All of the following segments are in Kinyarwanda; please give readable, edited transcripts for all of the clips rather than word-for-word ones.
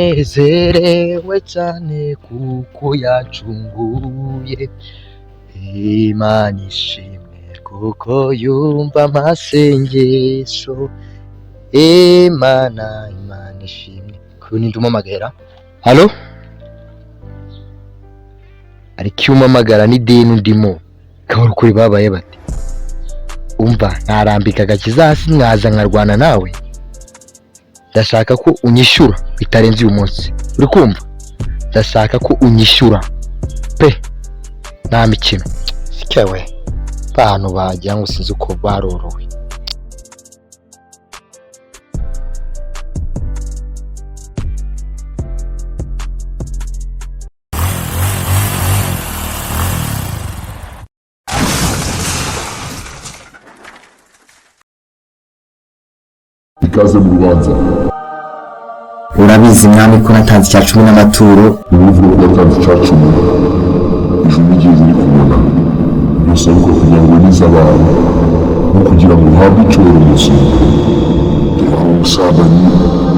Ndanezerewe cyane kuko yacunguye. Imana ishimwe kuko yumva amasengesho. Imana, Imana ishimwe. Kuyu ninde umpamagara? Halo? Ariko iyo umpamagara n'ideni ndimo, kabura ukuri babaye bate? Umva, ntarambika agakiza hasi mwaza nkarwana nawe. Ndashaka ko unyishyura bitarenze uyu munsi. Uri kumva? Ndashaka ko unyishyura pe, nta mikino. Sikewe bantu bagira ngo sinzi uko barorowe. Ikaze mu rubanza. Urabizi mwami ko natanze icya cumi n'amaturo. Niba uvuga ko watanze icya cumi, ijuru nigeze rikubona. Byose ariko kugira ngo wemeze abantu no kugira ngo uhabwe icyubahiro mu rusengero. Dore wari umusambanyi,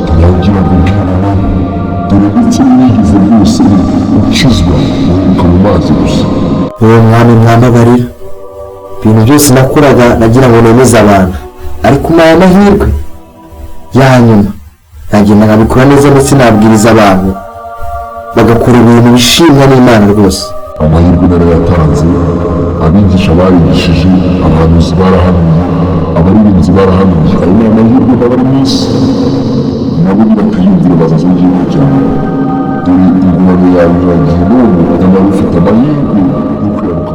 dore wagiraga ubwibone, dore ndetse ntiwigeze rwose ukizwa, uheruka mu mazi gusa. Uwo mwami mwambabarira, ibintu byose nakoraga nagira ngo nemeze abantu, ariko umpaye amahirwe ya nyuma nkagenda nkabikora neza, ndetse nabwiriza abantu bagakora ibintu bishimwa n'Imana rwose. Amahirwe narayatanze, abigisha barigishije, abahanuzi barahanuye, abaririmbyi barahanuye. Ayo ni amahirwe n'abari mu isi nabo nibatayumvira bazaza ngiye cyane. Dore ingurane yawe iragiye none, nyamara ufite amahirwe yo kwibaruka.